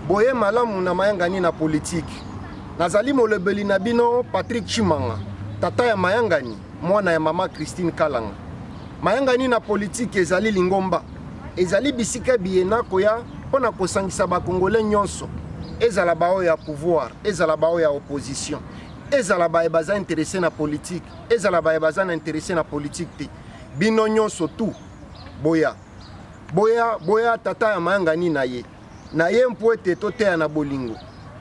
Boye malamu na mayangani na politiki. Nazali molobeli na bino Patrick Tshimanga, tata ya mayangani, mwana ya mama Christine Kalanga. Mayangani na politiki ezali lingomba, ezali bisika biye nakoya mpo na kosangisa ba Congolais nyonso, ezala baoyo ya pouvoir, ezala baoyo ya opposition, ezala baye baza interesse na politiki, ezala baye baza na interesse na politiki te. Bino nyonso tout boya. Boya, boya tata ya mayangani na ye. Na ye mpo ete toteya na bolingo.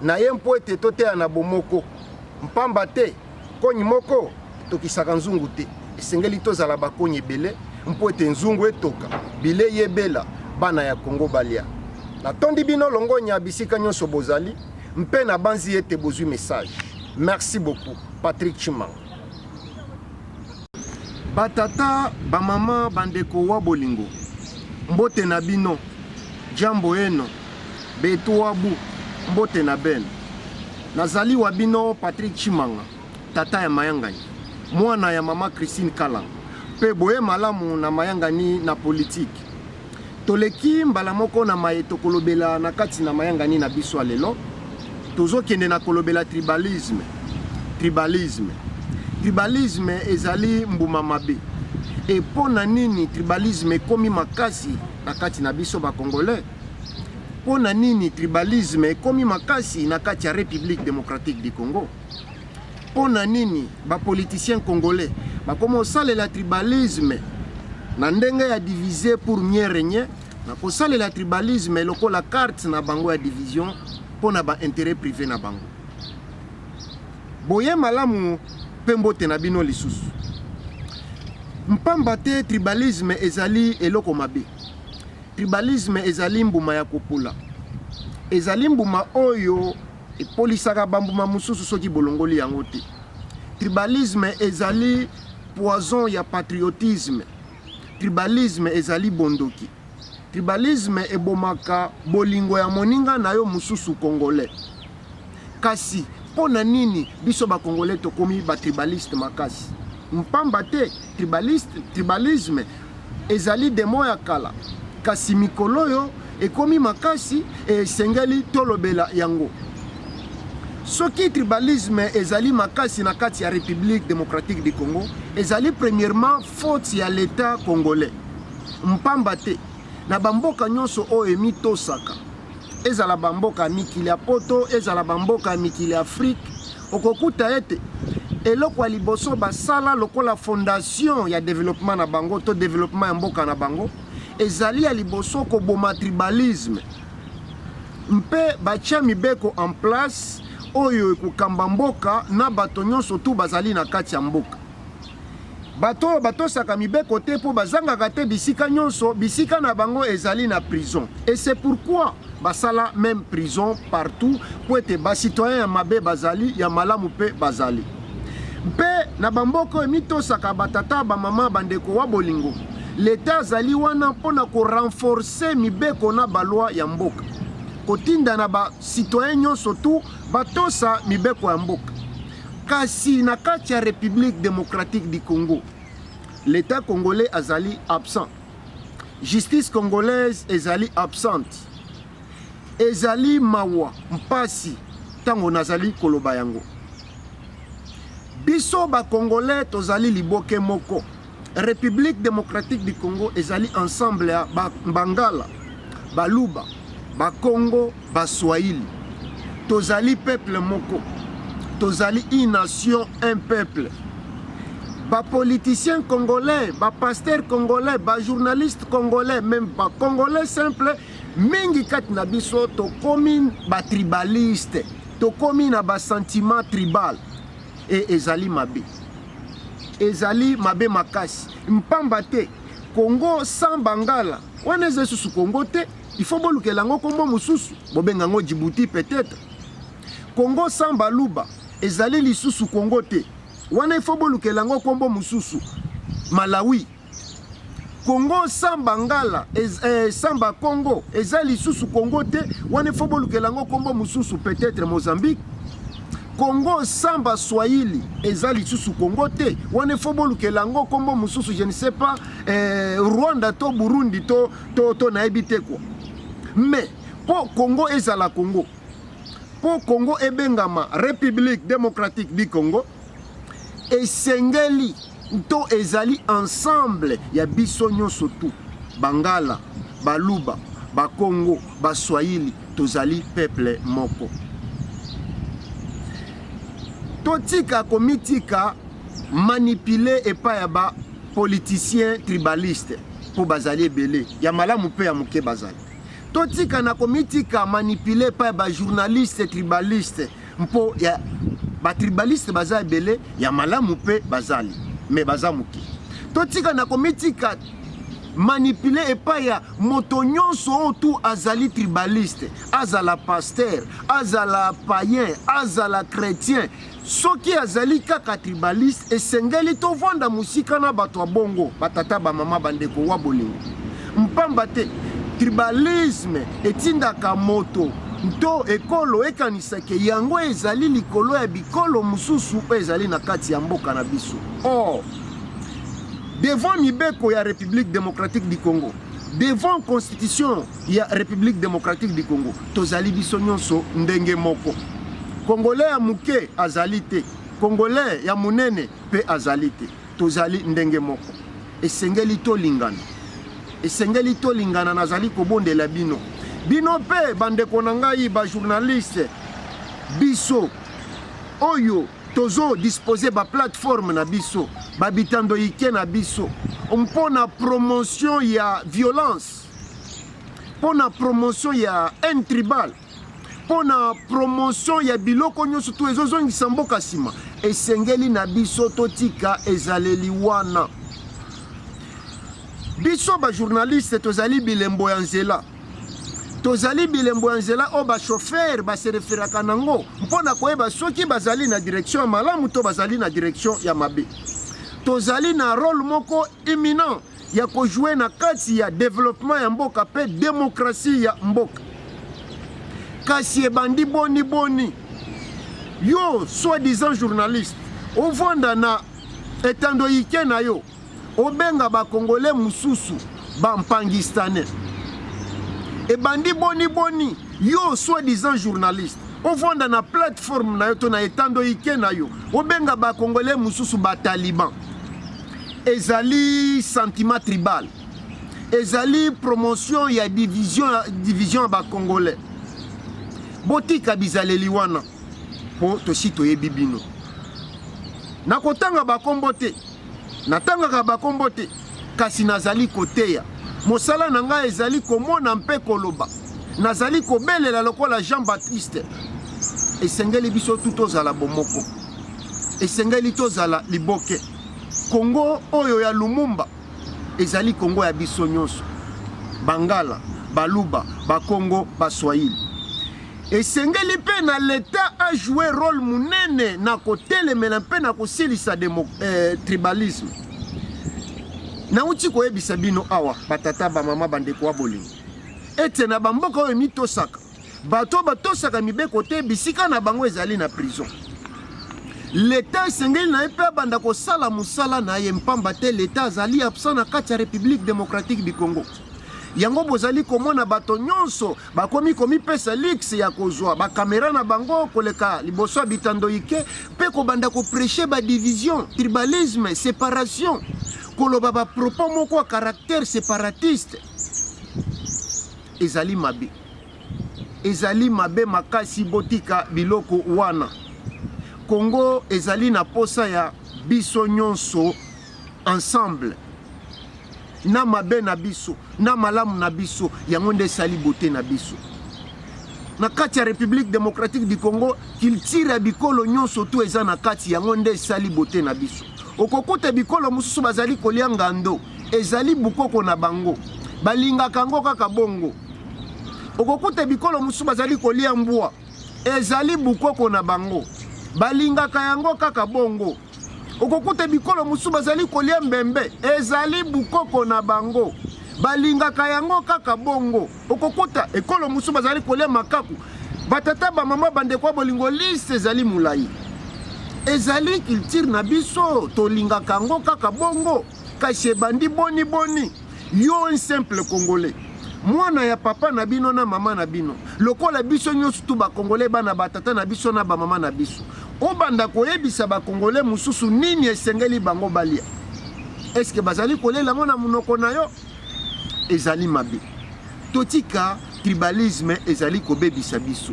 Na ye mpo ete toteya na bomoko. Mpamba te, konyi moko etokisaka nzungu te. Esengeli tozala bakonyi ebele mpo ete nzungu etoka, bilei ebela, bana ya Congo balia. Natondi bino longonya bisika nyonso bozali mpe nabanzi ete bozwi message. Merci beaucoup. Patrick Tshimanga. Ba tata, ba mama, ba ndeko wa bolingo, mbote na bino, jambo eno, betu wa bu, mbote na beno. Nazali wa bino Patrick Tshimanga, tata ya mayangani, mwana ya mama Christine Kalanga, mpe boye malamu na mayangani na politiki. Toleki mbala moko na maye tokolobela na kati na mayangani na biso ya lelo. Tozokende na kolobela tribalisme. Tribalisme. Tribalisme ezali mbuma mabe. E mpo na nini tribalisme ekomi makasi na kati na biso ba Congolais? Mpo na nini tribalisme ekomi makasi na kati ya Republique democratique du Congo? Mpo na nini ba politiciens congolais bakoma kosalela tribalisme na ndenge ya diviser pour mieux regner, na kosalela tribalisme lokola carte na bango ya division mpo na ba interet prive na bango? Boye malamu mpe mbote na bino lisusu. Mpamba te tribalisme ezali eloko mabe. Tribalisme ezali mbuma ya kopola. Ezali mbuma oyo Epolisaka bambuma mosusu soki bolongoli yango te. Tribalisme ezali poison ya patriotisme. Tribalisme ezali bondoki. Tribalisme ebomaka bolingo ya moninga na yo mosusu congolais. Kasi mpo na nini biso ba congolais tokomi ba tribaliste makasi? Mpamba te tribaliste, tribalisme ezali demon ya kala, kasi mikolo oyo ekomi makasi e esengeli tolobela yango. Soki tribalisme ezali makasi na kati ya Republique democratique du Congo, ezali premièrement faute ya l'Etat congolais. Mpamba te na bamboka nyonso oyo emitosaka, ezala bamboka ya mikili ya poto, ezala bamboka ya mikili ya Afrique, okokuta ete eloko ya liboso basala lokola fondation ya developpement na bango to developpement ya mboka na bango ezali ya liboso koboma tribalisme mpe batia mibeko en place oyo ekokamba mboka na bato nyonso tu bazali na kati ya mboka. Bato oyo batosaka mibeko te mpo bazangaka te bisika nyonso, bisika na bango ezali na prison. Et c'est pourquoi basala meme prison partout mpo ete ba citoyens ya mabe bazali, ya malamu mpe bazali. Mpe na bamboka oyo emitosaka, batata, bamama, bandeko wa bolingo, l'Etat azali wana mpo na ko renforcer mibeko na ba lois ya mboka, kotinda na ba citoyens nyonso tout batosa mibeko ya mboka. Kasi na kati ya Republique democratique du Congo, l'Etat congolais azali absent. Justice congolaise ezali absente. Ezali mawa, mpasi ntango nazali koloba yango. Biso ba Congolais tozali liboke moko. Republique democratique du Congo ezali ensemble ya ba Bangala, Baluba, Bakongo, Baswahili. Tozali peuple moko. Tozali une nation, un peuple. Ba politiciens congolais, ba pasteurs congolais, ba journalistes congolais, même ba congolais simple, mingi kati na biso tokomi ba tribalistes, tokomi na ba sentiments tribal et ezali mabe. Ezali mabe makasi. Mpamba te Congo sans Bangala wana eza lisusu Congo te, il faut bolukela yango kombo mosusu, bobenga yango Djibouti peut-être. Congo sans Baluba ezali lisusu Congo te, wana il faut bolukela yango kombo mosusu, Malawi. Congo sans Bangala ez, eh, sans Bakongo eza lisusu Congo te, wana il faut bolukela yango kombo mosusu peut-être Mozambique. Congo sans Baswahili eza lisusu Congo te, wana il faut bolukela yango kombo mosusu, je ne sais pas, eh, Rwanda to Burundi to, to, to nayebi te quoi. Mais Mpo Congo ezala Congo, mpo Congo ebengama République démocratique du Congo, esengeli to ezali ensemble ya biso nyonso tu, Bangala, Baluba, Bakongo, Baswahili, tozali peuple moko. Totika komitika manipuler epai ya ba politiciens tribalistes mpo bazali ebele, ya malamu mpe ya moke bazali. Totika na komitika manipuler epai ya ba journalistes tribalistes mpo ya ba tribalistes baza ebele, ya malamu mpe bazali mais baza moke. Totika na komitika manipuler epai ya moto nyonso oyo tu azali tribaliste, azala pasteur, azala païen, azala chrétien. Soki azali kaka tribaliste, esengeli tovanda mosika na bato ya bongo, batata, bamama, bandeko wa bolingo. Mpamba te tribalisme etindaka moto to ekolo ekanisa ke yango ezali likolo ya bikolo mosusu oyo ezali na kati ya mboka na biso. Or, devant mibeko ya République démocratique du Congo, devant constitution ya République démocratique du Congo, tozali biso nyonso ndenge moko. Congolais ya moke azali te, Congolais ya monene mpe azali te, tozali ndenge moko. Esengeli tolingana, esengeli tolingana. Nazali kobondela bino, bino mpe bandeko na ngai bajournaliste, biso oyo tozo dispose ba plateforme na biso, babitando ike na biso mpo na promotion ya violence, mpo na promotion ya haine tribale, mpo na promotion ya biloko nyonso tu ezozongisa mboka nsima. Esengeli na biso totika ezaleli wana. Biso bajournaliste tozali bilembo ya nzela, tozali bilembo ya nzela oyo bachauffeur basereferaka nango mpo na koyeba soki bazali na direction ya malamu to bazali na direction ya mabe. Tozali na rôle moko imminent ya kojouer na kati ya développement ya mboka mpe démocratie ya mboka. Kasi ebandi boni boni yo, soi-disant journaliste, ovanda na etando ike na yo, obenga bakongole mosusu bampangistanais? Ebandi boni boni yo, soi-disant journaliste, ovanda na plateforme na yo to na etando ike na yo, obenga bakongole mosusu bataliban? Ezali sentiment tribal, ezali promotion ya division, division ya bakongolais. Botika bizaleli wana mpo tosi toyebi bino. Nakotanga bakombo te, natangaka bakombo te, kasi nazali koteya. Mosala na ngai ezali komona mpe koloba. Nazali kobelela lokola Jean Baptiste. Esengeli biso tu tozala bomoko, esengeli tozala liboke. Kongo oyo ya Lumumba ezali Kongo ya biso nyonso, Bangala, Baluba, Bakongo, Baswahili. Esengeli mpe na leta ajoue rôle monene na kotelemela mpe na kosilisa tribalisme. Nauti koyebisa bino awa, batata, bamama, bandeko ya bolingo, ete na bamboka oyo emitosaka, bato batosaka mibeko te, bisika na bango ezali na prison. Leta esengeli na ye mpe abanda kosala mosala na ye, mpamba te leta azali absent na kati ya République démocratique du Congo. Yango bozali komona bato nyonso bakomi komipesa luxe ya kozwa bakamera na bango, koleka liboso ya bitando ike mpe kobanda koprêcher badivision, tribalisme, séparation, koloba bapropos moko ya caractère séparatiste. Ezali mabe, ezali mabe makasi. Botika biloko wana. Congo ezali na posa ya biso nyonso ensemble, na mabe na biso na malamu na biso. Yango nde esali beauté na biso na kati ya République démocratique du Congo. Culture ya bikolo nyonso tu eza na kati, yango nde esali beauté na biso. Okokuta bikolo mosusu bazali kolia ngando, ezali bukoko na bango, balingaka yango kaka bongo. Okokuta bikolo mosusu bazali kolia mbwa, ezali bukoko na bango, balingaka yango kaka bongo. Okokuta bikolo mosusu bazali kolia mbembe, ezali bukoko na bango, balingaka yango kaka bongo. Okokuta ekolo mosusu bazali kolia makaku. Batata, bamama, bandeko ya bolingo, liste ezali molai. Ezali culture na biso, tolingaka yango kaka bongo. Kasi ebandi boni boni yo, un simple Congolais, Mwana ya papa na bino na mama na bino, lokola biso nyonso tu bakongole bana batata na biso na bamama na biso, obanda koyebisa bakongole mosusu nini esengeli bango balia. Eske bazali kolela yango na monoko na yo? Ezali mabe. Totika tribalisme, ezali kobebisa biso,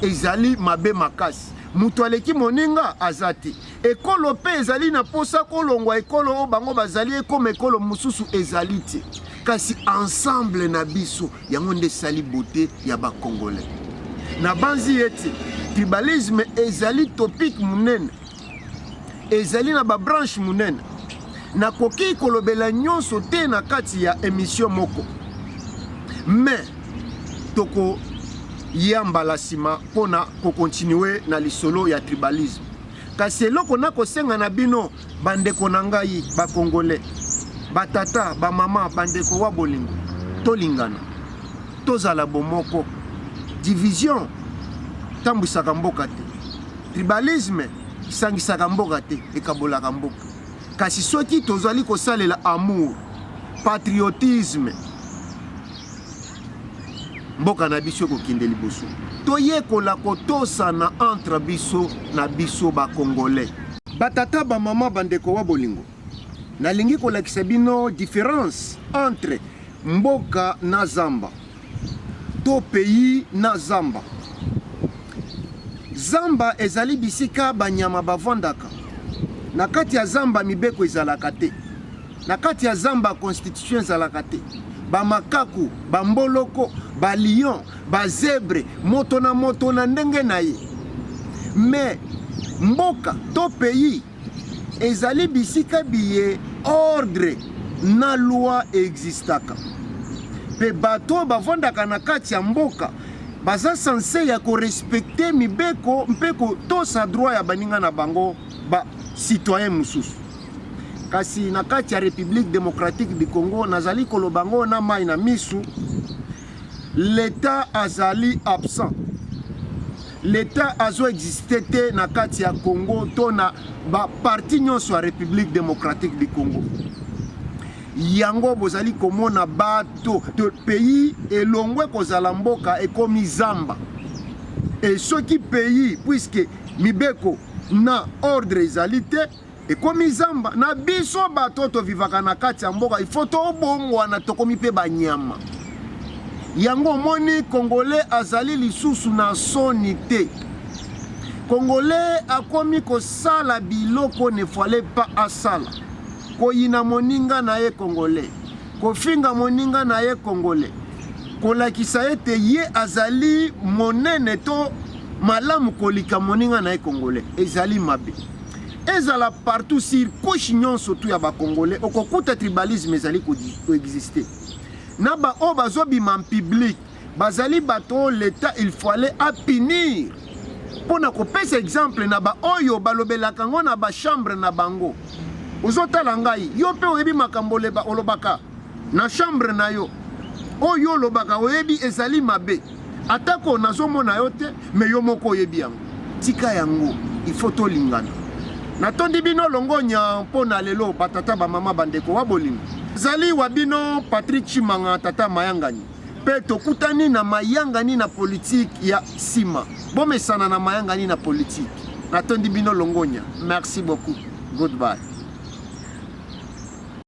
ezali mabe makasi. Moto aleki moninga aza te. Ekolo mpe ezali na mposa kolongwa ekolo oyo bango bazali ekoma ekolo mosusu ezali te. Kasi ensemble na biso yango nde esali beauté ya ba Congolais. Nabanzi ete tribalisme ezali topic monene, ezali na ba branche monene. Nakoki kolobela nyonso te na kati ya emission moko, mais tokoya mbala nsima mpo na kokontinue na lisolo ya tribalisme. Kasi eloko nakosenga na bino bandeko na ngai bakongole, batata, bamama, bandeko wa bolingo, tolingana, tozala bomoko. Division tambwisaka mboka te, tribalisme esangisaka mboka te, ekabolaka mboka. Kasi soki tozali kosalela amour, patriotisme, mboka na biso ekokende liboso. Toyekola kotosana entre biso na biso ba Congolais. Batata, bamama, bandeko wa bolingo, nalingi kolakisa bino difference entre mboka na zamba to pays na zamba. Zamba ezali bisika banyama bavandaka. Na kati ya zamba mibeko ezalaka te. Na kati ya zamba constitution ezalaka te. Ba makaku, ba mboloko, ba lion, ba zebre, moto na moto na ndenge na ye. Mais mboka to pays ezali bisika biye ordre na loi existaka. Pe bato bavandaka na kati ya mboka baza sense ya korespecte mibeko mpe kotosa droit ya baninga na bango ba citoyen mosusu. Kasi na kati ya Republique democratique du Congo, nazali koloba ngo na mai na misu, l'Etat azali absent. L'Etat azo existe te na kati ya Congo to na ba parti nyonso ya Republique democratique du Congo. Yango bozali komona bato to pays elongwe kozala mboka ekomi zamba. Et soki pays, puisque mibeko na ordre ezali te, ekomi zamba. Na biso bato tovivaka na kati ya mboka, il faut tobongwana, tokomi mpe banyama. Yango omoni Congolais azali lisusu na soni te. Congolais akomi kosala biloko ne fallait pas asala. Koyina moninga na ye Congolais, kofinga moninga na ye Congolais, kolakisa ete ye azali monene to malamu kolika moninga na ye Congolais, ezali mabe. Ezala partout sur couche nyonso tu ya ba Congolais, okokuta tribalisme ezali koexiste. Na ba oyo bazobima en public, bazali bato oyo l'Etat il faut aller a punir mpo na kopesa exemple na ba oyo balobelaka yango na ba chambre na bango. Ozotala ngai, yo mpe oyebi makambo olobaka na chambre na yo, oyo olobaka oyebi ezali mabe, atako nazomona yo te, me yo moko oyebi yango. Tika yango, il faut tolingana. Natondi bino longonya mpo na lelo, batata, bamama, bandeko wa bolingo. Zali wa bino Patrick Tshimanga, tata mayangani, mpe tokutani na mayangani na politike ya nsima. Bomesana na mayangani na politike. Natondi bino longonya. Merci beaucoup. Goodbye.